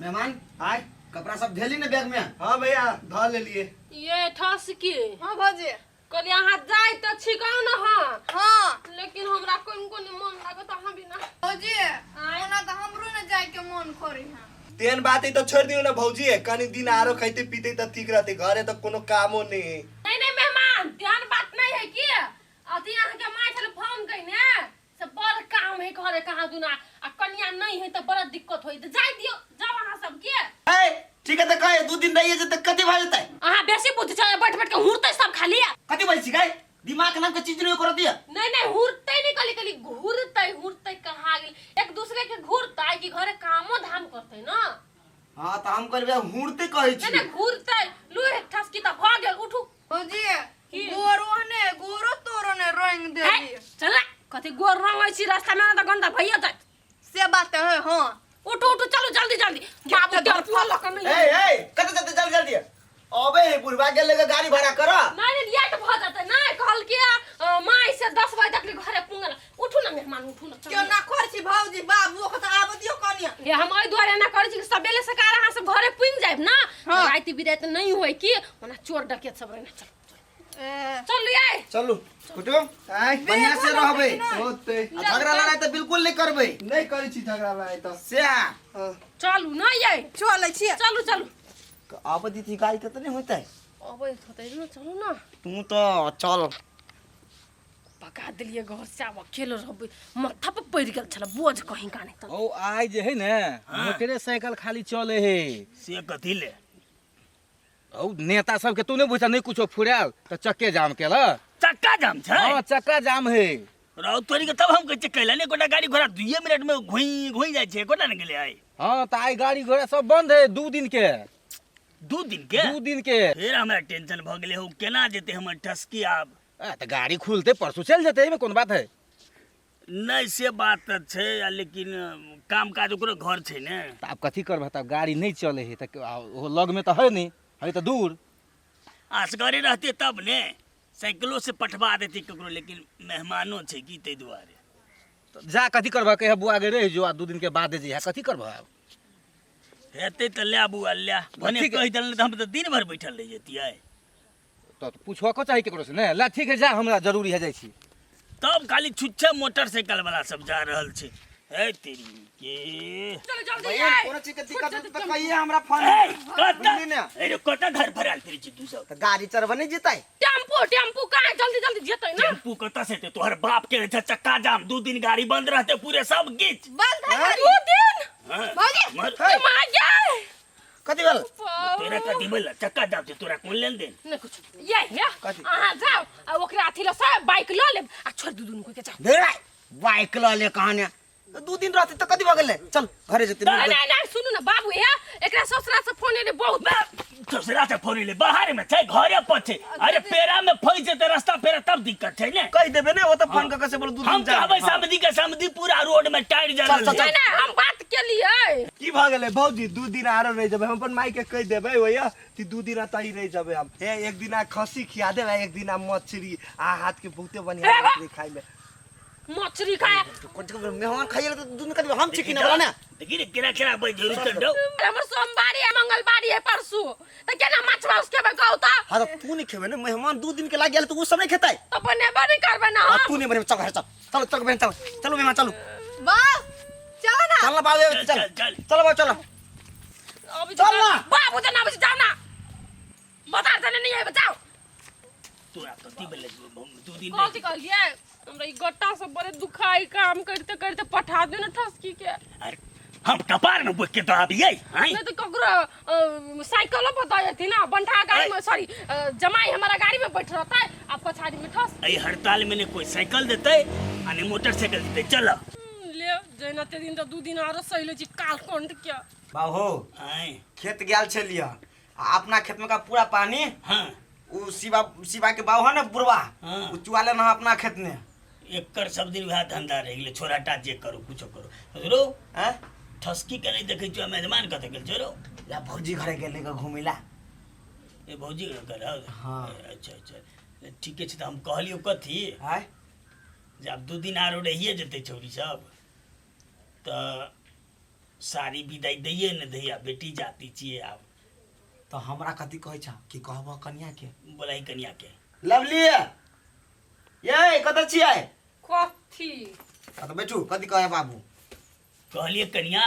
मेहमान आय कपड़ा सब धेली ने बैग में। हाँ भैया, धऽ लेलिए। ये ठसकी। हाँ भौजी। कहलिए अहाँ जाय तऽ छिकाउ ने। हाँ। हाँ। लेकिन हमरा कोन कोन मन लागत अहाँ बिना। भौजी, ओना तऽ हमरो ने जाय के मन करे है। तेहन बात है तऽ छोड़ि दियौ ने भौजी, कनी दिन आरो खैते पीते तऽ ठीक रहते, घरे तऽ कोनो कामो नहीं है। नहीं नहीं मेहमान, तेहन बात नहीं है कि अथी अहाँ के माय छल फोन कइने से बड़ काम है घरे कहाँ दुना आ कनिया नहीं है तऽ बड़ा दिक्कत होई, तऽ जाय दियौ, जाओ अहाँ सब के। ए ठीक है तऽ कहे 2 दिन रहिए जे तऽ कथी भऽ जेतै? अहाँ बेसी बुद्धि छै, बैठ बैठ के हुरतै सब खाली। कथी बोलै छी गै? दिमाग नाम के चीज नहीं कर दिया। नहीं नहीं हुरतै नहीं, कहली कहली घूरतै, हुरतै कहाँ गेल, एक दूसरे के घूरतै कि घरे कामो धाम करतै ना। हां तऽ हम करबे हुरते कहै छी। नहीं नहीं घूरतै लू एक ठसकी तऽ भऽ गेल, उठू। भौजी की? गोरो ने गोरो तोरो ने रंग हे, देली। चल ना, कथी गोर रंगै छी रास्ता में तऽ गंदा भइए जायत। से बात है। हाँ उठू उठू चलू जल्दी जल्दी, बाबू टेम्पू लऽ कऽ नहीं। ए ए कत जते जल्दी जल्दी अबे हे बुढ़वा गेल लेके गाड़ी भाड़ा कर। नहीं नहीं लेट भऽ जेतै, नहीं कहलकै माय से 10 बजे तक घरे पुंगल। उठू ना मेहमान, उठू ना। क्यों ना कर छी भौजी, बाबू ओकर तऽ आबऽ दियौ कनिया। ये हम एहि दुआरे एना करै छी कि सबेरे सकाल अहाँ सब घरे पुंग जायब ना। हाँ। राति बिराति नहीं होय कि ओना चोर डकैत सब रहना। चल ए, चल ये चलू कुटुम आय बढ़िया से रहबै। होते। आ झगड़ा लड़ाई तऽ बिल्कुल नहीं करबै। नहीं करै छी झगड़ा लड़ाई तऽ। से हाँ। चलू ना ये। चलै छियै। चलू चलू। आब दीदी गाड़ी तऽ नहीं होतै। अबै होतै ना, चलू ना। तू तऽ चल। पका देलियै घर से, आब अकेले रहबै, माथा पर पड़ि गेल छलै बोझ कहीं का नहीं तऽ। ओ आइ जे है ने मोटरेसाइकिल खाली चले है। से कथी ले? औ नेता सबके तू नहीं बुझा, नहीं कुछो फुरायल तऽ चक्के जाम केलक। चक्का जाम छै? हाँ चक्का जाम है। रौ तोरी के तब हम कहै छियै कैला ने एकोटा गाड़ी घोड़ा 2 मिनट में घुई घुई जाइ छै, एकोटा ने गेलै आइ। हाँ तऽ आइ गाड़ी घोड़ा सब बंद है 2 दिन के। 2 दिन के? 2 दिन के। फेर हमरा टेंशन भऽ गेलै हौ, केना जेतै हमर ठसकी आब? आ, तऽ गाड़ी खुलते परसू चलि जेतै, एहिमे कोन बात है। नहि से बात तऽ छै, आ लेकिन काम काज ओकरो घर छै ने। तऽ आब कथी करबह, तऽ आब गाड़ी नहि चलै है तऽ ओहो लगमे तऽ है नहि, है तऽ दूर। असगरे रहतै तब ने साइकिलो से पठबा देतै ककरो, लेकिन मेहमानो छै की ताहि दुआरे। तऽ जा कथी करबह, कहिया बुआ गे रहि जो आ 2 दिन के बाद जइहे, कथी करबह आब? हेतै तऽ लए बुआ लए, भने ठीक है। कहि देलनि तऽ हम तऽ दिन भरि बैठल रहि जैतियै। तऽ पूछबो चाही ककरो से ने। ला ठीक है जा, हमरा जरूरी है जाइ छी। तब खाली छुच्छे मोटरसाइकिल वाला सब जा रहल छै। हे तेरी के चलो जल्दी बहिन, आइ। कोनो चीज के दिक्कत होतै तऽ कहिए हमरा फोन। ए, कतऽ बुझली ने? ए रे, कतऽ घर भरायल फिरै छी तू सब? तऽ गाड़ी चढ़बऽ नहि जेतै? टेम्पू टेम्पू कहाँ, जल्दी जल्दी जेतै ना। टेम्पू कतऽ से एतै? तोहर बाप के छै चक्का जाम, 2 दिन गाड़ी बंद रहतै पूरे सब गिच। बंद है गाड़ी। 2 दिन? हाँ, भौजी। मर। हे, माय गे। कथी भेल? तोरा कथी भेल? चक्का जाम छै, तोरा कोन लेन देन? नहीं कुछ। ये ये कथी? अहाँ जाओ आ ओकरा अथी ल सब बाइक ल लेब आ छोड़ दू दुनू के जाओ। दे बाइक लऽ ले कहाने, 2 दिन रहतै तऽ कथी भऽ गेलै, चल घरे जेतै। नहीं नहीं नहीं सुनू ना बाबू, हे एकरा ससुरा से फोन एले बहुत। ससुरा से फोन एले, बाहर में छै, घरे पर छै। अरे पेरा में फंस जेतै रास्ता पेरा तब दिक्कत छै ने। कहि देबै ने, ओ तऽ फोन कऽ के से बोल 2 हम दिन जा। कहबै समधी के समधी पूरा रोड में टायर जरल चल, चल, छै। नहीं नहीं हम बात केलियै। की भऽ गेलै भौजी? 2 दिन आरो रहि जेबै, हम अपन माय के कहि देबै ओया कि 2 दिन एतऽ ही रहि जेबै हम। हे एक दिन खस्सी खिया देब आ एक दिन मछली, आ हाथ के बहुते बढ़िया हे बा। मछली खाय में। मछली खाए कोन चीज के मेहमान खाइए तऽ 2 दिन कथी हम छी कि ना बोला ने। देखी रे केना केना बैठ जरूर चल दो। हमर सोमवारी है मंगलवारी है परसू, तऽ केना माछ मांस खेबै कहू तऽ? हाँ तऽ तू नहीं खेबै ने, मेहमान 2 दिन के लागि गेल तऽ उ सब नहीं खेतै। तऽ बनेबे नहीं करबै ना हाँ, हम। तू नहीं बनेबै, चल घरे चल, चलो चल बहन चल, चलो मेहमान चलो। वाह चलो ना। चल ना बाबू, चल, चल चल, चल। चलो बाबू चलो। अभी चल ना। बाबू तऽ ना जाओ ना, बाजार जाने नहीं है, जाओ। तोरा कथी भेलै 2 दिन? कथी कहलियै? हमरा ई गट्टा सब बड़े दुखाई, काम करते करते पठा दे ना ठसकी के। अरे हम कपार में बोक के तो आबियै हैं? नहीं तो ककरो साइकिलो पर दे जथिन ना, बंठा गाड़ी में, सॉरी जमाई हमारा गाड़ी में बैठ रहता है आ पछाड़ी में ठस। एहि हड़ताल में ने कोई साइकिल देतै आ ने मोटरसाइकिल देतै। चल ले जैना ते दिन तो 2 दिन आरो सही ले छी काल कोंड के। बाबू आँय खेत गेल छलियै आ अपना खेत में का पूरा पानी हाँ उ शिवा शिवा के बाबू है ना बुढ़वा, हाँ। उ चुआ लेना है अपना खेत में। एकर सब दिन वएह धंधा रहि गेलै, छोराटा जे करू कुछो करू। रौ हैं? ठसकी के नहि देखै छियौ, मेजमान कतऽ गेल छौ रौ? ला भौजी घरे गेलै ग घुमै ला। ए भौजी घर गेल हौ? हाँ। अच्छा अच्छा ठीके छै। तऽ हम कहलियौ कथी आँय जे आब 2 दिन आरो रहिए जेतै छौरी सब तऽ साड़ी विदाई दैये ने दैया बेटी जाति छियै आब। तऽ हमरा कथी कहै छ कि कहबह कनिया के? बोलाई कनिया के। लवली ये कतऽ छियै? कथी? कतऽ बैठू, कथी कहै बाबू? कहलिए कनिया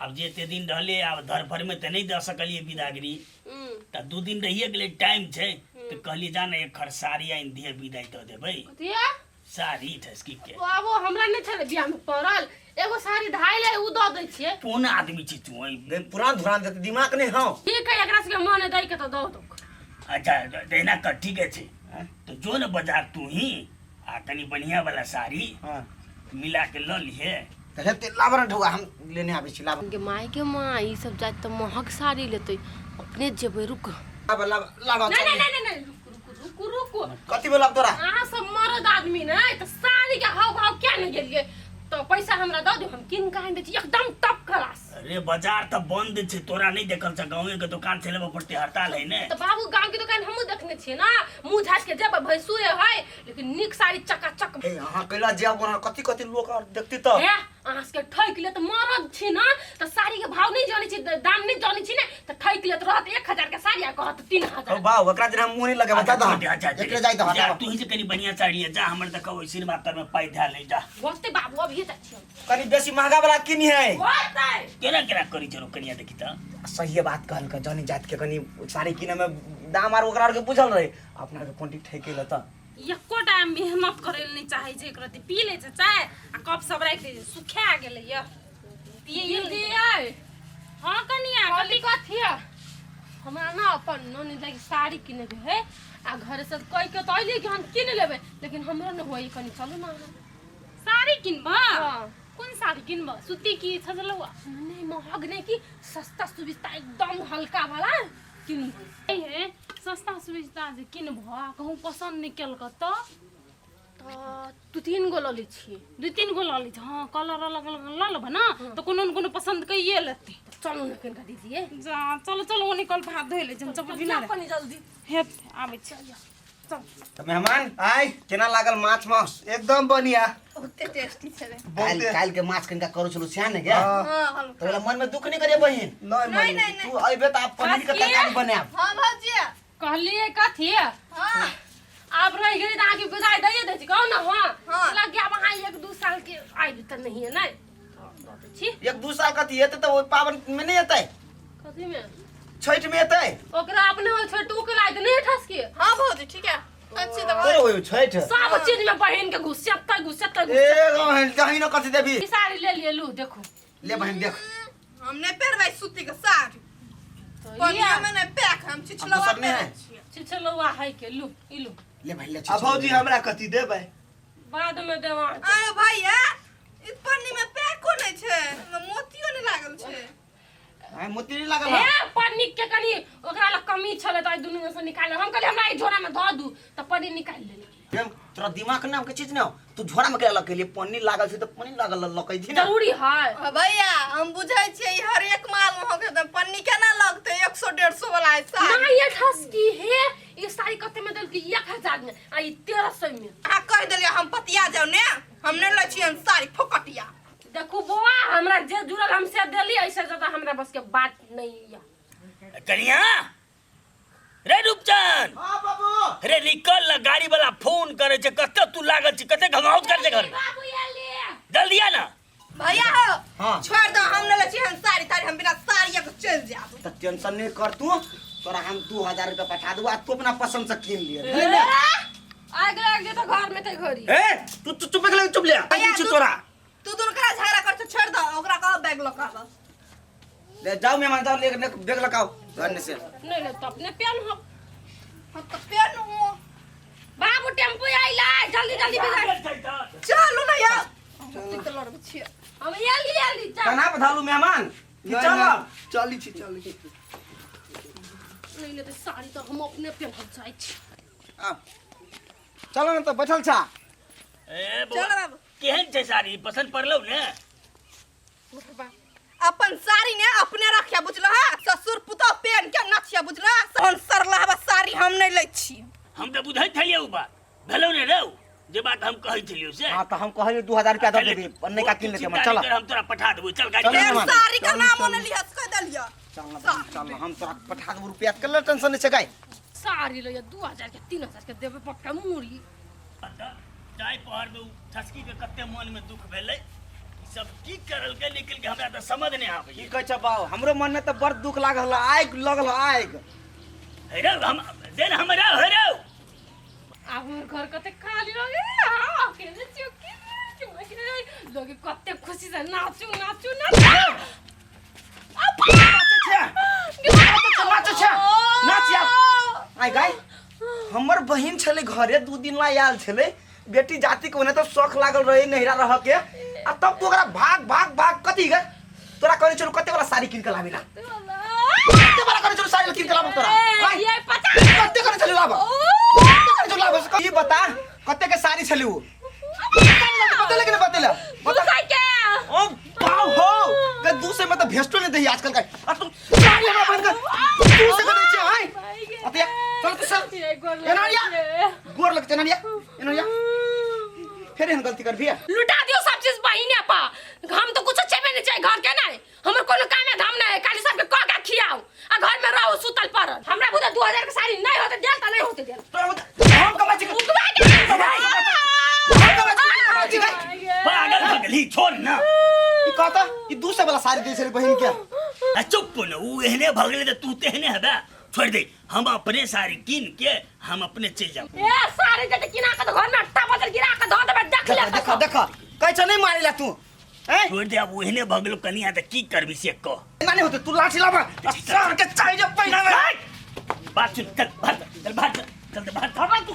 आब जे एते दिन रहले आब धरफड़ में तऽ नहि दऽ सकलिए विदागरी, तऽ 2 दिन रहिए गेलै, टाइम छै, तऽ कहलिए जा ने एक खर साड़ी आनि दिहे विदाई दऽ देबै। कथी है? साड़ी ठसकी के। बाबू हमरा नहि छलै बियाह में पड़ल, एगो साड़ी धाइ ले उ दऽ दै छियै। कोन आदमी छी तू? ओइ गै पुरान धुरान देते दिमाग नहि हौ। ठीक है, एकरा सबके मन दै के तऽ दऽ दौ। अच्छा तहिना कर, ठीके छै, तऽ जो ने बाजार तू ही आ कनि बढ़िया वाला साड़ी हाँ मिला के लऽ लिहे। तऽ हेतै लाबऽ ने ढौआ, हम लेने आबै छी, लाबऽ। गे माय के माय, ई सब जाइत तऽ महग साड़ी लेतै, अपने जेबै रुक। लाबऽ लाबऽ लाबऽ। नहीं नहीं नहीं नहीं, रुक रुक रुक रुक। कथी बोलब तोरा? अहाँ सब मर्द आदमी ने तऽ साड़ी के हाव भाव क्या नहीं गेलिए, तो पैसा हमरा दऽ दियौ, हम किन के आनि दै छी एकदम टॉप क्लास। अरे बाजार तऽ बंद छै, तोरा नहीं देखल छ? गाँवे के दुकान छै, लेबऽ पड़तै, हड़ताल है ने। तऽ बाबू गाँव के दुकान हमहूँ देखने छियै ना, मुँह झाँसि के जेबै भैंसुरे है, लेकिन नीक साड़ी चकाचक। हे अहाँ कैला जायब वहाँ, कथी कथी लोक आर देखती तऽ। हे अहाँ सबके ठकि लेत, मरद छी ना तऽ साड़ी के भाव नहीं जानै छी, दाम नहीं जानै छी ने, तऽ ठकि लेत, रहत 1000 के साड़ी आ कहत 3000। हौ बाबू, एकरा जेना मुँह नहीं लगे, बता दो। अच्छा, अच्छा, एकरे जाय दो, जा, हटाओ। तू ही से कनी बढ़िया साड़ी है, जा हमर देखो ओइ सिरमा तर में पाई धैल है, जा। होते बाबू, अभी जाइ छी हम। कनी बेसी महंगा वाला किनी है। होते। केना केना करी छै रो कनिया देखी तऽ। सहिए बात कहलकै, जनी जात के कनी साड़ी किने में दाम आर ओकरा आर के बुझल रहे, अपना के कोंटी ठेके ल तऽ। एकोटा मेहनत करै लए नहि चाहै छै, एकरत्ती पी लै छै चाय आ कप सब राखि दै छै, सुखा गेलै यऽ। पियै दीदी यै। हँ कनिया, कहली कथी है? हमरा ना अपन नोनी लागि साड़ी किने के है, आ घर से कहि के तऽ अइली कि हम किन लेबै, लेकिन हमरो न होई, कनी चलू ना अहाँ। साड़ी किनबह? हाँ। कोन साड़ी किनबह, सूती की छजलौआ? नहीं महग नहीं कि सस्ता सुविस्ता एकदम हल्का वाला किनबै। हे सस्ता सुविस्ता जे किनबह, कहूँ पसन्द नहि केलक तऽ? तऽ 2-3 गो लऽ लै छियै। 2-3 गो लऽ लै छी, हँ कलर अलग अलग लऽ लेबह ने तऽ कोनो ने कोनो पसन्द कैये लेतै। चलू ने कनिका दीदी यै। जा चलू चलू, ओने कल भात धोइ लै छी हम, चप्पल बिना जाउ कनी जल्दी। हेतै, आबै छी। चल। तऽ मेहमान आय केना लागल माछ मांस? एकदम बढ़िया, बहुते टेस्टी छलै। काल्हि काल्हि के माछ कनिका करू छलू सएह ने गे? हाँ। हाँ, हल्का। तऽ ओला मन में दुख नहीं करिए बहिन। नहीं नहीं नहीं नहीं। तू अइबे तऽ आब पनीर के तरकारी बनायब। हाँ भौजी। कहलिए कथी? हाँ। आब रहि गेली तऽ अहाँके विदाई दैए दै छी, कहू ने। हाँ हाँ। लग गया अहाँ 1-2 साल के आबि तऽ नहीं है नहि दऽ दै छी। 1-2 साल कथी हेतै तऽ ओहि पाबनि में नहीं हेतै? कथी में? छठि में हेतै। ओकरा अपने होय छठि उ केला तऽ नहीं ठसके। हाँ भौजी ठीक है, अच्छी दवा। तोरे होय छठि? सब चीज में बहिन के घुसेतै घुसेतै। ए बहिन कहीं न कथी देबी। ई साड़ी ले लिए, लू देखो। ले बहिन देख। हम नहीं पहिरबै सूती के साड़ी, पनिया में नहीं पैक, हम छिछलवा दोसर नहि पहिरै है? छियै। छिछलौआ है के, लू ई लू। ले बहिन ले। आ भौजी हमरा कथी देबै? बाद में देवा। अरे भैया, ई पन्नी में पैको नहीं छै, एमे मोतियो नहीं लागल छै। आय मोती नहीं लागल हे है? पन्नी के कनी ओकरा लग कमी छलै तऽ दुनू में से निकाल, हम कहलियै हमरा ई झोरा में धऽ दू तऽ पन्नी निकालि लेलकै। हेम, तोरा दिमाग नाम के चीज न हो, तू झोरा में केला लकेली, पन्नी लागल छै तऽ पन्नी लागल लकै छी ने। जरूरी है। हाँ भैया, हम बुझै छियै ई हर एक माल में होके तऽ पन्नी केना लगतै, 100-150 वाला है साड़ी। ना ये ठसकी हे, ई साड़ी कते में देलकै? 1000 में आ ई 1300 में। अहाँ कहि देलियै हम पतिया जाउ ने, हम नहि लै छियै साड़ी फोकटिया। देखू बौआ, हमरा जे जुड़ल हम से देली, ऐसे ज्यादा हमरा बस के बात नहीं है। कनिया रे रूपचंद। हाँ बाबू। रे निकल ना, गाड़ी वाला फोन करे छै, कते तू लागल छी, कते घमाउत कर छै घर में। बाबू एली। जल्दी आ ना। भैया हो। हाँ। छोड़ दो, हम नहि लै छियै हम साड़ी ताड़ी, हम बिना साड़ी के चलि जायब। तऽ टेंशन नहीं कर तू, तोरा हम 2000 रुपया पठा देबो आ तू अपना पसंद से कीन लिए। आग लाग जेतौ घर में ते घड़ी। ए तू तू चुप ले, चुप ले। भैया, छी तोरा। तू दुनू करा झगड़ा कर छौ, छोड़ दो, ओकरा कह बैग लऽ कऽ आबऽ। ले जाओ मेहमान जाओ, ले ले बैग लगाओ घर से। नहीं ले तो अपने पेन हो। हम तऽ पेन हूँ। बाबू टेम्पू आइला, जल्दी जल्दी भेजा। चलू ना यार, हम तऽ लड़बै छियै। हम एली एली चल। कना बधालू मेहमान कि नहीं, चल। नहीं, चली छी चली छी। नहीं ले तो साड़ी तो हम अपने पेन हम जाइ छी। आ चलो ना तऽ बैठल छा। ए बौआ, चल बाबू। केहन छै साड़ी, पसंद पड़लौ ने? अपन साड़ी ने अपने रखिया बुझल है, ससुर पुतोह पेन के नचिया बुझल है, हम सरलहबा साड़ी हम नहीं लै छी। हम तऽ बुझैत छलियै उ बात भेलौ ने रौ, जे बात हम कहै छलियौ से। हां त हम कहलियो 2000 रुपया द देबी, नयका किन लेते हम। चल चिंता नहीं कर, हम तोरा पठा देबो। चल गाड़ी चल। चला। फेर मेहमान। साड़ी के नाम ने लिहस कह देलियो। चल ना बहिन, चल ना, हम तोरा पठा देबो रुपया के टेंशन नहीं छै गाय। साड़ी लैया 2000 के 3000 के देबै पक्का मूड़ी। जाय पहर में उ ठसकी के कते मन में दुख भेलै, ई सब की करलकै निकल के हमरा तऽ समझ नहि आबै। की कहै छ बाउ, हमरो मन में तऽ बड़ दुख लागल हल, आगि लगल हल, आगि। हे रौ, हम दे ने हमरा, हे रौ। आब हमर घर कते खाली रह गेलै। हाँ, अकेले छियौ की लोग कते खुशी से नाचू नाचू नाचू। नाच छै, नाच यार। आइ गाय, हमर बहिन छलै घरे 2 दिन ला आयल छलै, बेटी जाति के ओने तऽ शौख लागल रहे नहिरा रह के, आ तब तू ओकरा भाग भाग भाग कथी गे। तोरा कहने छलू कते वाला साड़ी कीन के लाबी ला, कते वाला कहने छलू साड़ी कीन के लाबो तोरा? आइ, ये पता कते कहने छलू लाबो, कते कहने छलू लाबो? ई बता कते के साड़ी छलै उ? बतेले कि नहीं बतेले? बता। 200 के। ओ बाव हो गे, 200 में तो भेस्टो नहीं दही आजकल का। आ तू साड़ी हमरा बहन के 200 के दै छै? आइ अतिया चल तो सर एना या गोर लगते, एना या, एना या, फेर एहन गलती करबी? लुटा दियो सब चीज बहिने पा, हम तो कुछ चेबे नहीं चाहिए घर के, नहीं हमर कोनो कामे धाम नहीं है, खाली सबके कह के खियाओ आ घर में रहो सुतल पड़ल। हमरा बुझा 2000 के साड़ी नहीं होते देल त नहीं होते देल। तोरा हम कमाइ छी, उठवा के हम कमाइ छी, पागल भऽ गेलही, छोड़ ना। ई कहता ई 200 वाला साड़ी दै छलै बहिन के। आ चुप न, उ एहने भऽ गेलै तऽ तू तेहने हेबे। छोड़ दे, हम अपने साड़ी कीन के हम अपने चलि जाब। ए साड़ी जे किना के घर में अट्टा बदल गिरा के धो देबे, देख ले। देख देख, कहै छ नहीं मारेला तू हैं? छोड़ दे, अब ओहने भऽ गेलो कनिया तऽ की करबी से कह। एना नहीं होते, तू लाठी लाबा आ सार के चाहिए पहिना में। बात सुन, चल भाग, चल भाग, चल, चल भाग।